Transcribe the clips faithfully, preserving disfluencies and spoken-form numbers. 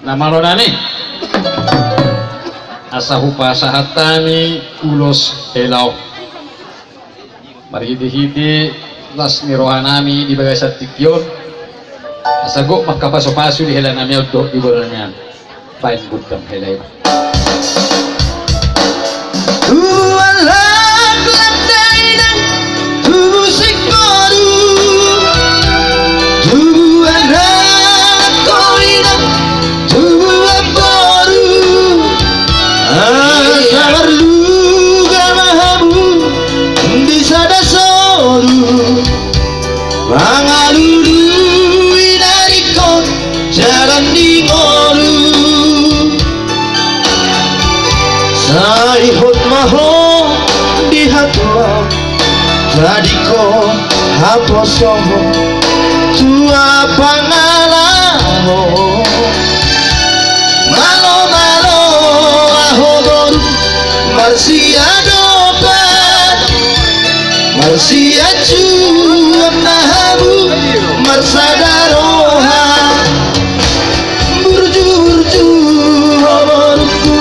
Amang nami, asa hupasahat hami ulos hela on. Marhite-hite las ni roha nami di bagasan tingki on, asa gok manghapasu-pasu di hela nami on dohot di boru nami an. Baen gondang hela i ma. Tubuan laklak da inang, tubu singkoru. Tubuan laklak ho inang, tubuan boru. Asa marluga ma hamu di sada soru. Mangalului na ringkot jala ni ngolu. Sai hot ma ho di hatuaon, tadingkon haposohon, tua pangalahon. Malo, malo, aho boru, marsiadopan, marsianjuan ma hamu, marsada roha. Burju-burju ho borungku,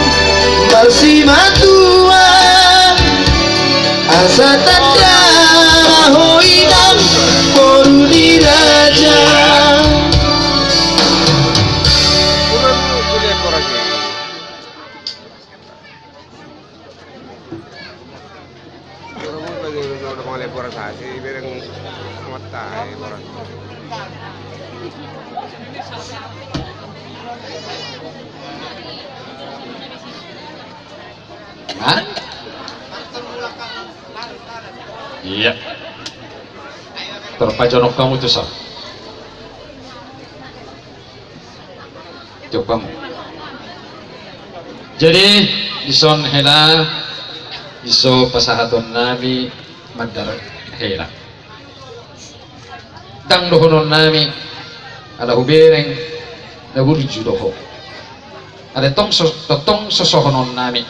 marsimatua. Asa tanda ma ho inang, boru ni raja. Hah? Iya. Tor pajonok hamu tu son. Coba mu. Jadi, dison hela, dison pasahaton nami mandar hela. Ndang dohonon nami, ala hubereng, na burju do ho. Alai tong so, tong so sohonon nami.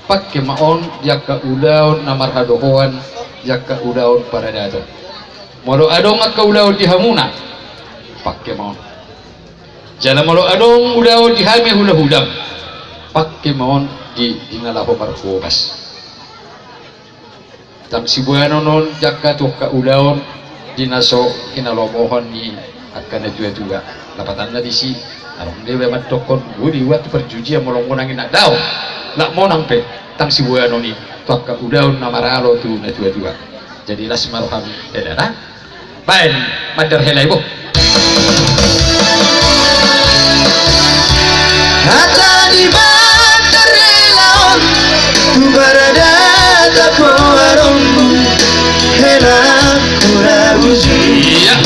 Pangke ma on di angka ulaon na marhadohoan, di angka ulaon paradaton. Molo adong angka ulaon di hamuna, pangke ma on. Jala molo adong ulaon di hami hulahula, pangke ma on di, di na laho marhobas. Ndang siboanon on di angka tu angka ulaon di na so hinalomohon ni angka natuatua. Lapatanna disi, adong do iba mandokkon, boi do iba tu parjujian molo nunga inang daong. Lak monang pe, ndang siboanon i tu angka ulaon na maralo tu natuatua. Jadi las ma roham, hela na. Baen mandar hela i, boh. Hata ni mandar hela on, tu baradat apo arongmu, hela hura uju. Iya.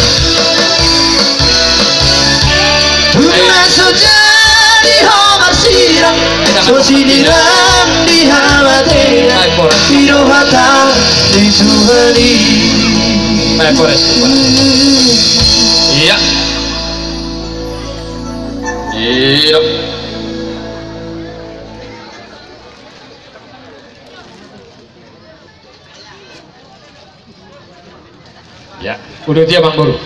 Tung na so jadi ho marsirang, so sinirang di hamatean, i do hata ni Tuhan i. Iya. Iya. Ya, udah dia, Bang Boru.